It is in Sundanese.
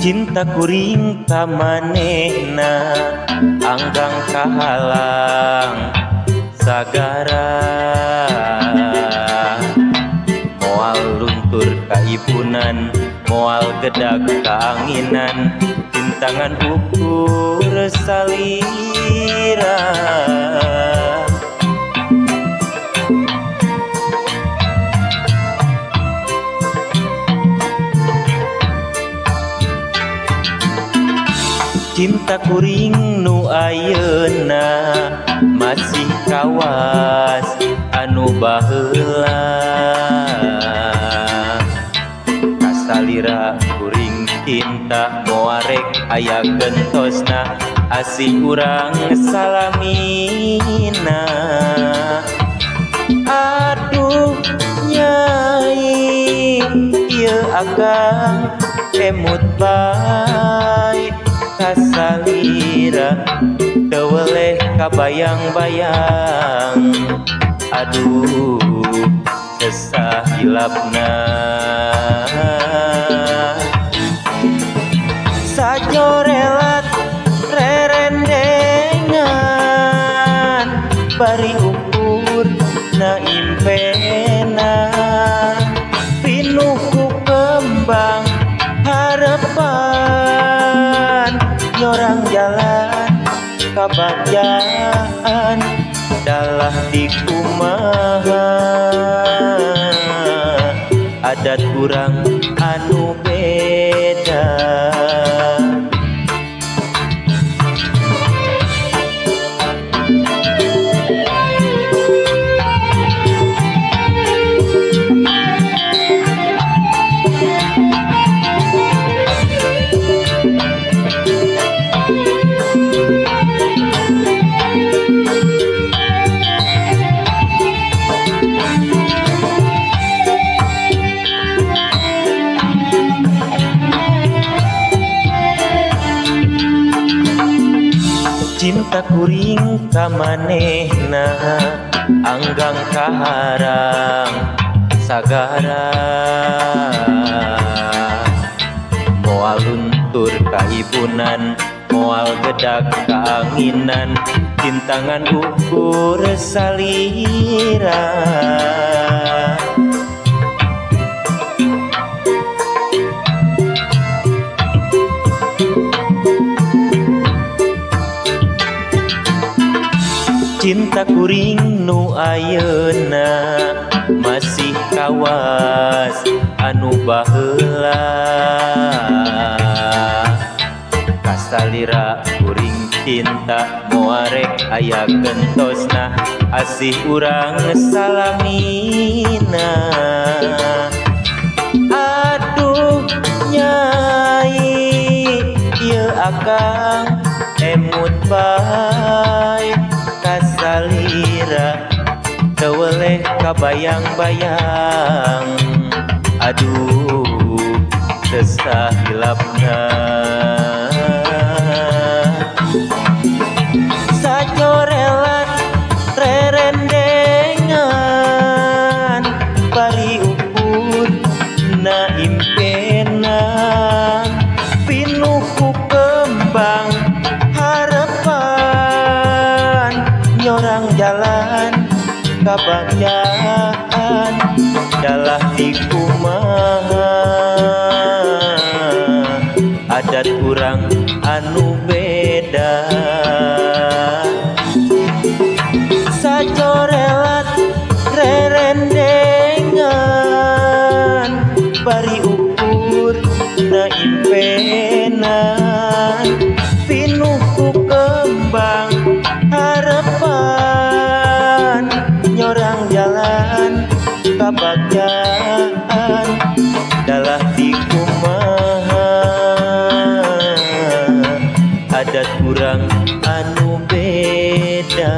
Cinta kuring ka manehna anggang kahalang sagara. Moal luntur kaibunan, moal gedag kaanginan, cintangan ukur salira. Cinta kuring nu ayeuna masih kawas anu baheula. Kasalira kuring cinta moarek aya gentosna, asih urang salamina. Aduh nyai ieu akang emut bae kasalira, teu weleh kabayang-bayang. Aduh sesah hilapna. Sajorelat rerendengan bari ukur na impena, pinuh ku kembang harapan, nyorang jalan kabagjaan dalah di kumaha adat urang anu beda. Cinta kuring ka manehna anggang kaharang sagara. Moal luntur kaibunan, moal gedag kaanginan, cintangan ukur salira. Cinta kuring nu ayeuna masih kawas anu baheula. Kasalira kuring cinta moarek aya gentosna, asih urang salamina. Aduh nyai ieu akang emut bae kasalira, teu weleh kabayang-bayang. Aduh sesah hilapna. Sajorelat rerendengan bari ukur na impena, pinuh ku kembang harapan, nyorang jalan kabagjaan dalah di kumaha adat urang anu beda. Sajorelat rerendengan bari ukur na impena, pinuh ku kembang harapan, nyorang jalan kabagjaan dalah di kumaha adat urang anu beda.